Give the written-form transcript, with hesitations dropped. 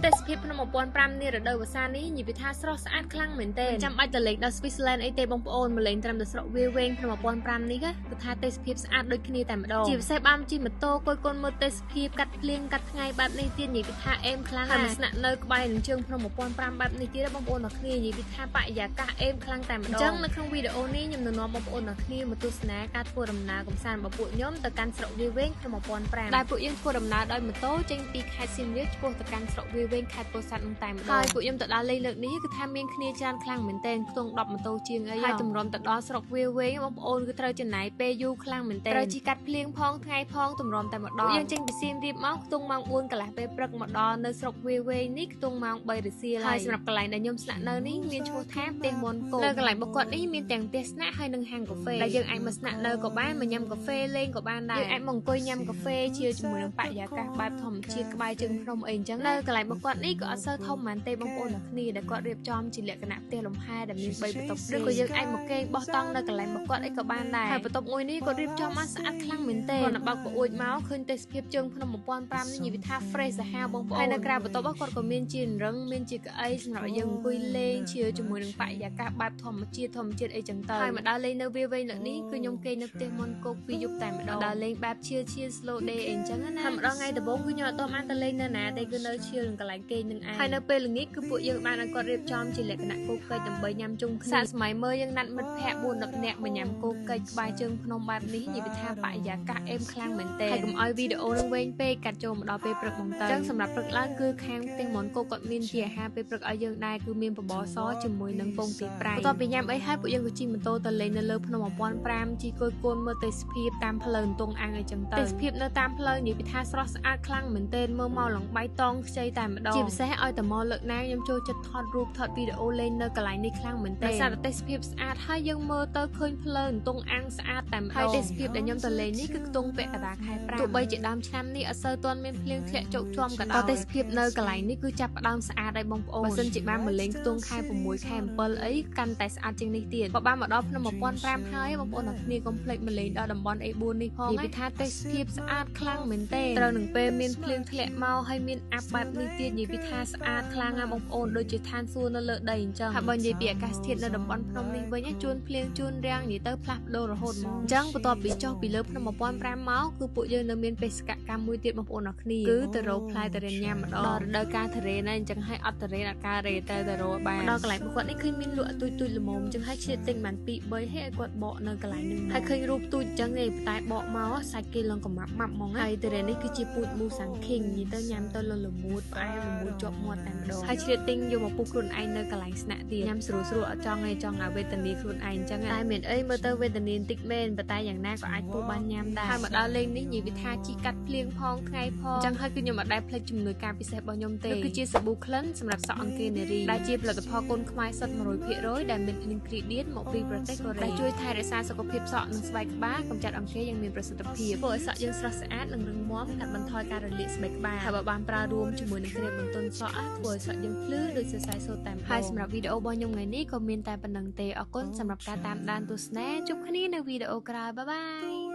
ទេសភាពភ្នំ1005នារដូវវស្សានេះនិយាយពីថាស្រស់ស្អាតខ្លាំងមែនទែនចាំបាច់ទៅលេងដល់ Switzerland អីទេបងប្អូនមកលេងត្រឹមតែស្រុកវាលវែងភ្នំ1005នេះគឺថាទេសភាពស្អាតដូចគ្នាតែម្ដងជាពិសេសបានជិះម៉ូតូគយគន់មើលទេសភាពកាត់ភ្លៀងកាត់ថ្ងៃបែបនេះទៀតនិយាយពីថាអេមខ្លាំងហើយមកស្នាក់នៅក្បែរនឹងជើងភ្នំ1005បែបនេះទៀតបងប្អូនទាំងគ្នានិយាយពីថាបរិយាកាសអេមខ្លាំងតែម្ដងអញ្ចឹងនៅក្នុងវីដេអូនេះខ្ញុំនឹងនាំបងប្អូនទាំងគ្នាមកទស្សនាការធ្វើដំណើរកម្សាន្តរបស់ពួកខ្ញុំទៅកាន់ស្រុកវាលវែងភ្នំ1005ដែលពួកយើងធ្វើដំណើរដោយម៉ូតូចេញពីខេត្តសៀមរាបឆ្ពោះទៅកាន់ស្រុកវាលវែងខេត្តពោធិ៍សាត់នឹងតែម្ដងហើយពួកខ្ញុំទៅដល់លេងលើកនេះគឺថាមានគ្នាច្រើនខ្លាំងមែនទែនខ្ទង់10ម៉ូតូជាងអីហើយទម្រាំទៅដល់ស្រុកវាលវែងបងប្អូនគឺត្រូវចំណាយពេលយូរខ្លាំងមែនទែនត្រូវជិះកាត់ភ្លៀងផងថ្ងៃផងទម្រាំតែមកដល់យើងចេញពីសៀមរាបមកខ្ទង់ម៉ោង4កន្លះពេលព្រឹកមកដល់នៅស្រុកវាលវែងនេះខ្ទង់ម៉ោង3រសៀលហើយសម្រាប់កន្លែងដែលខ្ញុំស្នាក់នៅនេះមានឈ្មោះថាផ្ទះមន្តគោនៅកន្លែងរបស់គាត់នេះមានទាំងផ្ទះស្នាក់ហើយនិងហាងកាហ្វេដែលយើងអាចមកស្នាក់នៅក៏បានមកញ៉ាំកាហ្វេលេងក៏បានដែរយើងអាចមកអង្គុយញ៉ាំកាហ្វេជាជាមួយនឹងបរិយាកាសបែបធម្មជាតិក្បែរជើងភ្នំអីអញ្ចឹងនៅកន្លែងរបស់គាត់នេះក៏អត់សូវធំប៉ុន្មានទេបងប្អូនទាំងគ្នាដែលគាត់រៀបចំជាលក្ខណៈផ្ទះលំហែដែលមាន3បន្ទប់ឬក៏យើងអាចមកគេងបោះតង់នៅកន្លែងរបស់គាត់អីក៏បានដែរហើយបន្ទប់មួយនេះគាត់រៀបចំមកស្អាតខ្លាំងមែនទែនគាត់បើកប្អួយមកឃើញទេសភាពជើងភ្នំ1005នេះនិយាយថា fresh សាហាវបងប្អូនហើយនៅក្រៅបន្ទប់គាត់ក៏មានជារឹងមានជាកៅអីសម្រាប់ឲ្យយើងអង្គុយលេងជាជាមួយនឹងបរិយាកាសបែបធម្មជាតិអីចឹងទៅហើយមកដល់លេងនៅវាលវែងលើកនេះគឺខ្ញុំគេងនៅផ្ទះមន្តគោកពីយប់តែម្ដងដល់លេងបែបឈៀល slow day អីចឹងណាហើយម្ដងថ្ងៃដំបូងគឺខ្ញុំអត់ទាន់បានទៅលេងនៅណាទេគឺនៅឈៀលនឹងកន្លែងគេងនឹងឯងហើយនៅពេលល្ងាចគឺពួកយើងបានឲ្យគាត់រៀបចំជាលក្ខណៈគោកកិច្ចដើម្បីញ៉ាំជុំគ្នាសាកសម័យមើលយើងណាត់មិត្តភ័ក្តិ4 10នាក់មកញ៉ាំគោកកិច្ចក្បែរជើងភ្នំបែបនេះនិយាយថាបរិយាកាសអេមខ្លាំងមែនទែនហើយកុំឲ្យវីដេអូនឹងវែងពេកកាត់ចូលមកដល់ពេលព្រឹកមកទៅអញ្ចឹងសម្រាប់ព្រឹកឡើងគឺខាងផ្ទះមន្តគោកគាត់មានជាអាហារពេលព្រឹកឲ្យយើងដែរគឺមានបបរសជាមួយនឹងពងទាប្រៃបន្ទាប់ពីញ៉ាំអីហើយពួកយើងក៏ជិះម៉ូតូទៅលេងនៅលើភ្នំ1005ជិះគយគន់មើលទេសភាពតាមផ្លូវទងអាំងអីចឹងទៅទេសភាពនៅតាមផ្លូវនិយាយពីថាស្រស់ស្អាតខ្លាំងមែនទែនមើលមកឡើងបៃតងខ្ចីតែម្ដងជាពិសេសឲ្យតែមកលើកណាខ្ញុំចូលចិត្តថតរូបថតវីដេអូលេងនៅកន្លែងនេះខ្លាំងមែនទែនដោយសារតែទេសភាពស្អាតហើយយើងមើលទៅឃើញផ្លូវទងអាំងស្អាតតែម្ដងហើយទេសភាពដែលខ្ញុំទៅលេងនេះគឺខ្ទង់ពាក់កណ្ដាលខែ5ទោះបីជាដើមឆ្នាំនេះអត់សូវទាន់មានភ្លៀងធ្លាក់ជោកជាំក៏ដោយទេសភាពនៅកន្លែងនេះគឺចាប់ផ្ដើមស្អាតហើយបងប្អូនបើសិនជាបានមកលេងខ្ទង់ខែ6ខែ7អីកាន់តែស្អាតជាងនេះទៀតបើបានមកដល់ភ្នំ1005ហើយបងប្អូនទាំងគ្នាកុំភ្លេចមកលេងដល់តំបន់ A4 នេះផងនិយាយពីថាទេសភាពស្អាតខ្លាំងមែនទេត្រូវនឹងពេលមានភ្លៀងធ្លាក់មកហើយមានអាប់បែបនេះទៀតនិយាយពីថាស្អាតខ្លាំងណាស់បងប្អូនដូចជាឋានសួគ៌នៅលើដីអញ្ចឹងហើយបើនិយាយពីអាកាសធាតុនៅតំបន់ភ្នំនេះវិញជួនភ្លៀងជួនរាំងនិយាយទៅផ្លាស់ប្ដូររហូតមកអញ្ចឹងបន្ទាប់ពីចុះពីលើភ្នំ1005មកគឺពួកយើងនៅមានបេសកកម្មមួយទៀតបងប្អូនអរគ្នាគឺទៅរកផ្លែទុរេនញ៉ាំម្ដងដល់រដូវកាលទុរេនហើយអញ្ចឹងហើយអត់ទុរេនអត់ការរេទៅរកបានដល់កន្លែងពួកគាត់នេះឃើញមានលក់ទូចល្មមអញ្ចឹងហើយឆ្លៀតទិញបាន2 3ហើយឲ្យគាត់បកនៅកន្លែងហ្នឹងហើយឃើញរូបទូចអញ្ចឹងទេតែបកមកសាច់គេលងកំម៉ាប់ម៉ាប់ហ្មងហើយទុរេននេះគឺជាពូជមូសាំងឃីងនិយាយទៅញ៉ាំទៅលល្មួតផ្អែមល្មួតជាប់មាត់តែម្ដងហើយឆ្លៀតទិញយកមកពុះខ្លួនឯងនៅកន្លែងស្នាក់ទៀតញ៉ាំស្រួលអត់ចង់ឯងចង់ឲ្យវេទនាខ្លួនឯងអញ្ចឹងតែមានអីមើលទៅវេទនាបន្តិចមែនប៉ុន្តែយ៉ាងណាក៏អាចពុះបានញ៉ាំដែរហើយមកដល់លេងនេះនិយាយពីថាជីកាត់ភ្លៀងផងថ្ងៃផងអញ្ចឹងហើយគឺខ្ញុំអត់ដែលភ្លេចជំនួយការពិសេសរបស់ខ្ញុំទេគឺជាសាប៊ូក្លិនសម្រាប់សក់អង្គានារីដែលជាផលិតផលកូនខ្មែរសុទ្ធ100%ដែលមាន ingredient មកពីប្រទេសកូរ៉េដែលជួយថែរក្សាសុខភាពសក់និងស្បែកក្បាលកម្ចាត់អង្គាយ៉ាងមានប្រសិទ្ធភាពធ្វើឲ្យសក់យើងស្រស់ស្អាតនិងរឹងមាំកាត់បន្ថយការរលាកស្បែកក្បាលហើយបើបានប្រើរួមជាមួយនឹងក្រែមបន្ទន់សក់ធ្វើឲ្យសក់យើងភ្លឺដូចសរសៃសូត្រតែម្ដងហើយសម្រាប់វីដេអូរបស់ខ្ញុំថ្ងៃនេះក៏មានតែប៉ុណ្្នឹងទេអរគុណសម្រាប់ការតាមដានទស្សនាជួបគ្នានៅវីដេអូក្រោយបាយបាយ។